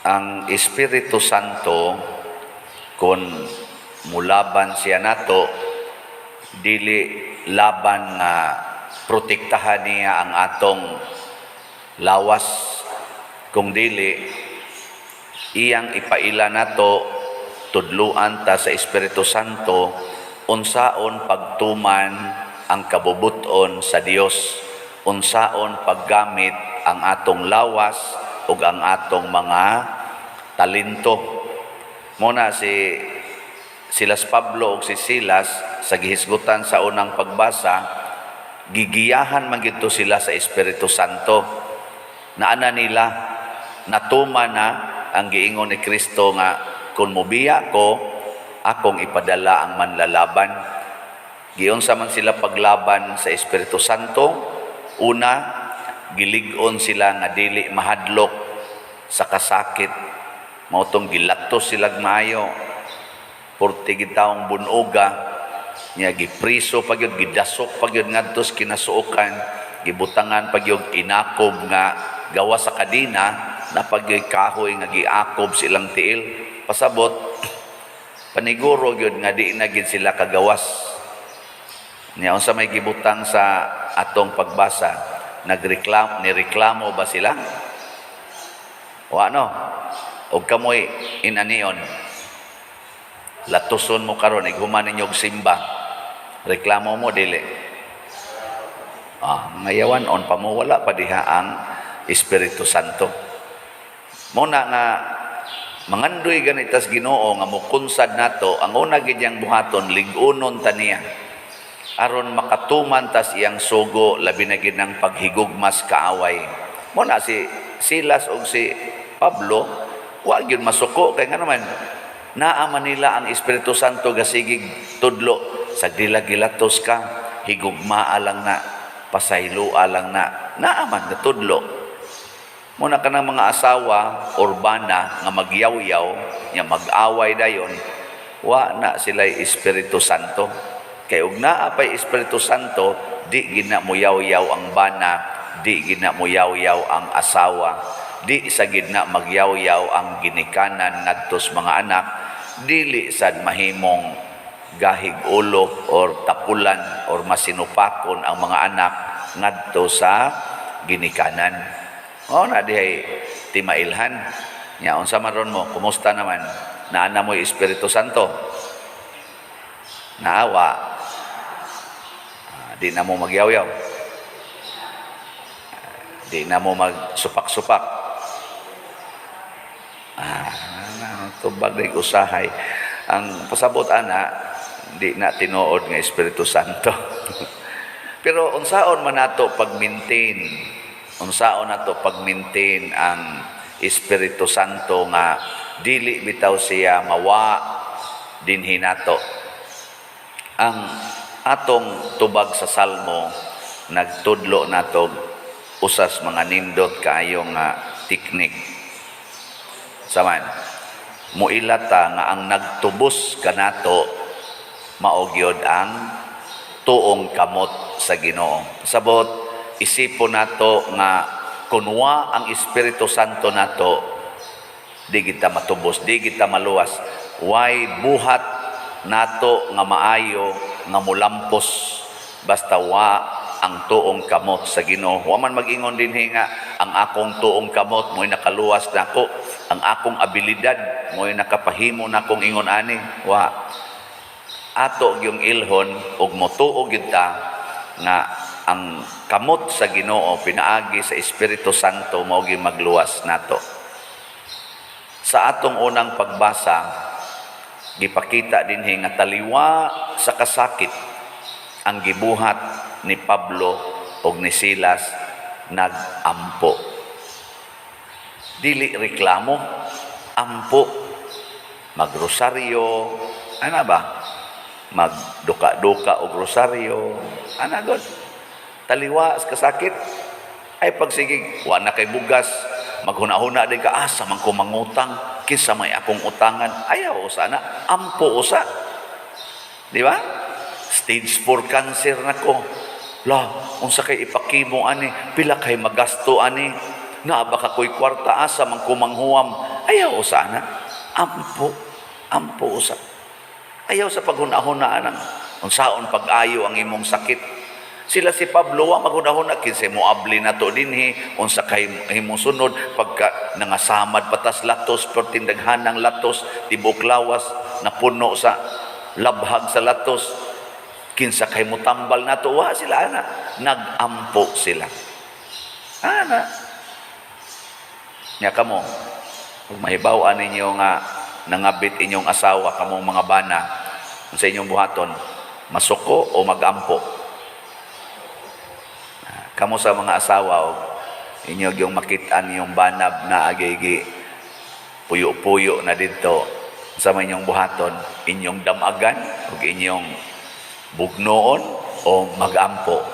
Ang Espiritu Santo, kung mulaban siya nato, dili laban nga protektahan niya ang atong lawas, kung dili iyang ipaila nato, tudluan ta sa Espiritu Santo unsaon pagtuman ang kabubuton sa Dios, unsaon paggamit ang atong lawas ug ang atong mga talento. Mao na si Silas, Pablo ug si Silas sa gihisgutan sa unang pagbasa, gigiyahan man gid to sila sa Espiritu Santo. Naana nila, natuman na ang giingon ni Kristo nga kung mubiya ko, akong ipadala ang manlalaban. Giunsa man sila paglaban sa Espiritu Santo? Una, gilig-on sila nga dili mahadlok sa kasakit. Mao tong gilatos sila maayo. Porte gitawong bunoga nya, gipriso pa gyud, gidasok pa gyud ngadto sa kinasuokan, gibutangan pa gyud inakob nga gawa sa kadina na pagyoy kahoy nga giakob silang tiil. Pasabot, paniguro gyud nga di na gyud sila kagawas. Nya unsa may gibutang sa atong pagbasa? Nagreklam, nireklamo ba sila? Wa, no? Og kamoy inanion, latuson mo karon, ighuman ninyo og simba, reklamo mo, dili? Ah, ngayawan on pa mo, wala pa diha ang Espiritu Santo. Mao na nga mangandoy ganitas Ginoo nga mukunsad nato, ang una gid niyang buhaton, lig-unon ta niya aron makatuman tas iyang sugo, labi na gid ng paghigugmas kaaway. Mao na si Silas ug si Pablo, wa gyud masuko kay nga naman naa man nila ang Espiritu Santo, gasigig tudlo sa dila, gilatos ka, higugmaa lang na, pasayloa lang na, naa man natudlo. Mao na kanang mga asawa or bana nga magyawyaw nya mag-away dayon, wa na sila Espiritu Santo. Kay og naa pay Espiritu Santo, di gina mo yaw-yaw ang bana, di gina mo yaw-yaw ang asawa, di sa gid na magyaw-yaw ang ginikanan ngadtos mga anak, dili sad mahimong gahig ulo or tapulan or masinupakon ang mga anak ngadto sa ginikanan. O na dihay timailhan. Nya unsa man ron mo, kumusta naman? Naa na mo'y Espiritu Santo? Naawa. Ah, di na mo magyawyaw. Di na mo magsupak-supak. Ah, tubag na usahay. Ang pasabot ana, di na tinuod nga Espiritu Santo. Pero unsaon man nato pag-maintain? Unsaon nato pag-maintain ang Espiritu Santo nga dili bitaw siya mawa dinhi nato? Ang atong tubag sa Salmo nagtudlo nato usas mga nindot kaayo nga teknik. Saman, muilata nga ang nagtubos kanato mao gyud ang tuong kamot sa Ginoo. Sabot, isipon nato nga kunwa ang Espiritu Santo nato, di kita matubos, di kita maluwas. Way buhat nato nga maayo nga mulampos basta wa ang tuong kamot sa Ginoo. Wa man mag-ingon dinhi nga ang akong tuong kamot mo'y nakaluwas nako, ang akong abilidad mo'y nakapahimo nakong ingon ani. Wa. Ato yung ilhon ug motuo gyud ta nga ang kamot sa Ginoo pinaagi sa Espiritu Santo mao gyud magluwas nato. Sa atong unang pagbasa, gipakita dinhi nga taliwa sa kasakit ang gibuhat ni Pablo ug ni Silas, nagampo. Dili reklamo, ampo. Magrosaryo, ana ba? Magduka-duka og rosaryo, ana god. Taliwa sa kasakit, ay pagsigig, wa na kay bugas, maghuna-huna din ka, asa man ko mangutang, kinsa may akong utangan, ayaw usa na, ampo usa. Di ba? Stage 4 cancer na ko. La, unsa kay ipakimo ani, pila kay magasto ani, naa ba ka ko'y kwarta, asa man ko manghuwam. Ayaw usa na. Ampo, ampo usa. Ayaw sa paghuna-huna anang unsaon pag-ayo ang imong sakit. Sila si Pablo wa maghuna-huna kinsay moabli nato dinhi, unsa kay himong sunod pagka nangasamad patas latos, perting daghanang latos, tibok lawas napuno sa labhag sa latos, kinsa kay mutambal nato. Wa sila ana, nagampo sila ana. Nya kamo, kung mahibaw-an ninyo nga nangabit inyong asawa, kamong mga bana, sa inyong buhaton, masuko o magampo? Kamo sa mga asawa o inyo yung makitaan yung banab na agigi puyo-puyo na didto sa inyong buhaton, inyong damagan o inyong bugnoon o magampo?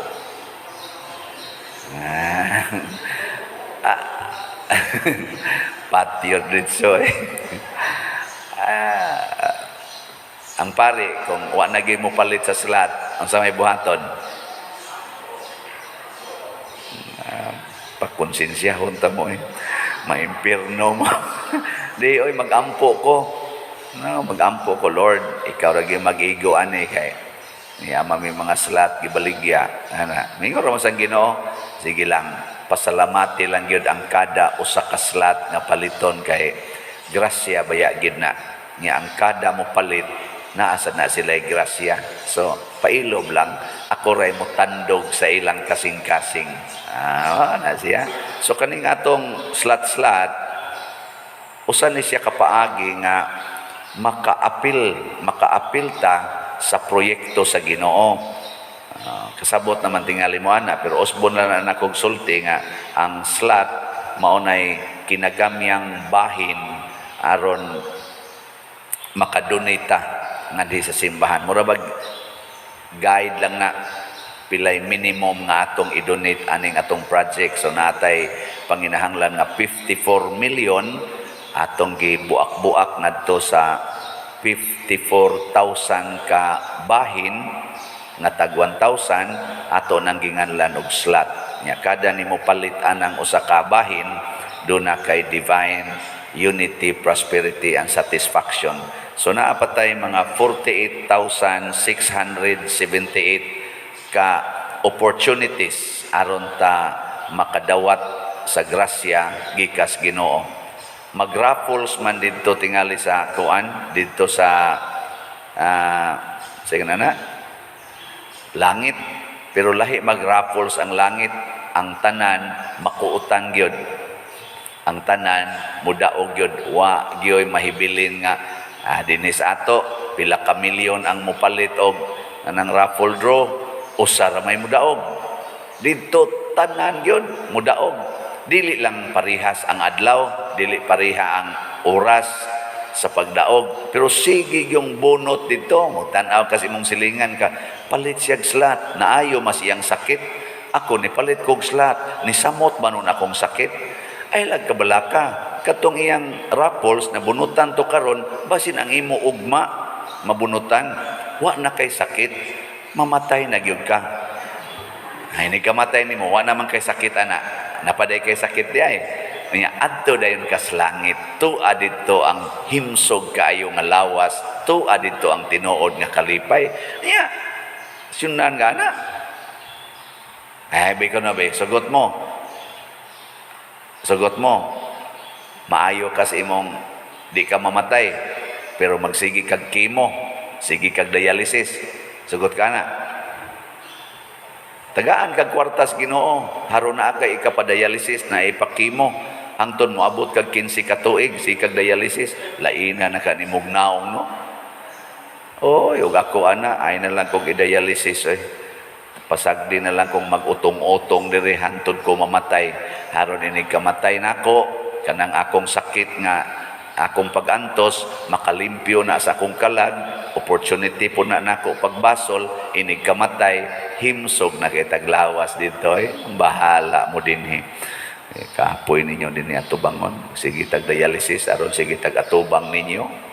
Ah. Ah. Patio dito eh. Ah. Ang pare, kung wa na gyud mo palit sa slot, ang sa may buhaton? Ah, pakonsensyahon ta mo eh. Maimpirno mo. Di, oy, magampo ko. No, magampo ko, "Lord, ikaw ra gyud mag-igo ani kay niya may mga slot gibaligya." Ana, mingon ra man sa Ginoo, sige lang, pasalamati lang gyud ang kada usa ka slot nga paliton kay grasya baya gid na. Nga ang kada mo palit naa sa na sila grasya. So, pailob lang, ako ray mo tandog sa ilang kasing-kasing. Ah, na siya. So kaning atong slot-slot, usa ni siya kapaagi nga makaapil ta sa proyekto sa Ginoo. Ah, kasabot naman tingali mo ana, pero usbon lang na nakog sulti nga ang slot mao nay kinagamyang bahin aron makadonate ta nga di sa simbahan. Mura bag guide lang na pilay minimum nga atong i-donate aning atong project. So natay panginahanglan nga 54 million, atong gibuak-buak ngadto sa 54,000 ka bahin nga tag 1,000, ato nang ginganlan og slot. Nya kada nimo palit anang usa ka bahin, duna kay divine unity, prosperity and satisfaction. So naa pa tay mga 48,678 ka opportunities aron ta makadawat sa grasya gikas Ginoo. Mag-raffles man didto tingali sa kuan didto sa sige na na langit, pero lahi mag-raffles ang langit. Ang tanan makuutan gyud, ang tanan mudaog gyud, wa gyoy mahibilin nga dinhi sa ato pila ka milyon ang mopalit og anang raffle draw, usa ra may mudaog. Didto tanan gyud mudaog. Dili lang parihas ang adlaw, dili pareha ang oras sa pagdaog, pero sige yung bunot dito. Magtan-aw kasi mong silingan ka, palit siyag slot, naayo mas iyang sakit. Ako ni palit kog slot, ni samot man nun akong sakit. Ay lag kabalaka, katong iyang raffles na bunutan to karon, basin ang imo ugma mabunutan, wa na kay sakit, mamatay na gyud ka. Ay ni kamatay nimo, wa naman kay sakit ana, napaday kay sakit di ay. Nya adto dayon kas langit, tua didto ang himsog kaayo nga lawas, tua didto ang tinuod nga kalipay. Nya sunan nga na. Ay, bi ko na be, sugot mo. Sugot mo. Maayo ka sa imong di ka mamatay, pero magsige kag chemo, sige kag dialysis. Sugot ka na. Tagaan kag kwartas Ginoo, haron naa kay ikapadialysis na ipakimo. Hangtod moabot kag 15 ka tuig, sige kag dialysis, lain na ka nimog naong, no. Oy, ug ako ana, ay na lang kog i-dialysis oy. Pasagdi na lang kong mag-utong-utong diri hantod ko mamatay. Haron inig kamatay nako, kanang akong sakit nga akong pag-antos, makalimpyo na sa akong kalag, opportunity po na nako pagbasol, inig kamatay, himsog na kay taglawas dito eh. Bahala mo dinhi. Eh, kapoy ninyo dinhi atubangon. Sige tag dialysis aron sige tag atubang ninyo.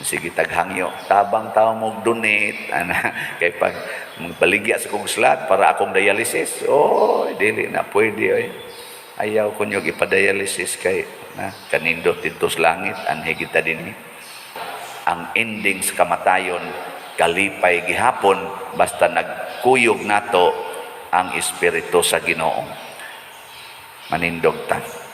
Sige taghangyo, tabang tao mo donate ana kay pag magbaligya sa kong slot para akong dialysis. Oh, dili na pwede oy. Ayaw ko nyo ipadialysis kay na kanindot didto sa langit, anhi kita dinhi. Ang ending sa kamatayon, kalipay gihapon basta nagkuyog nato ang Espiritu sa Ginoo. Manindog ta.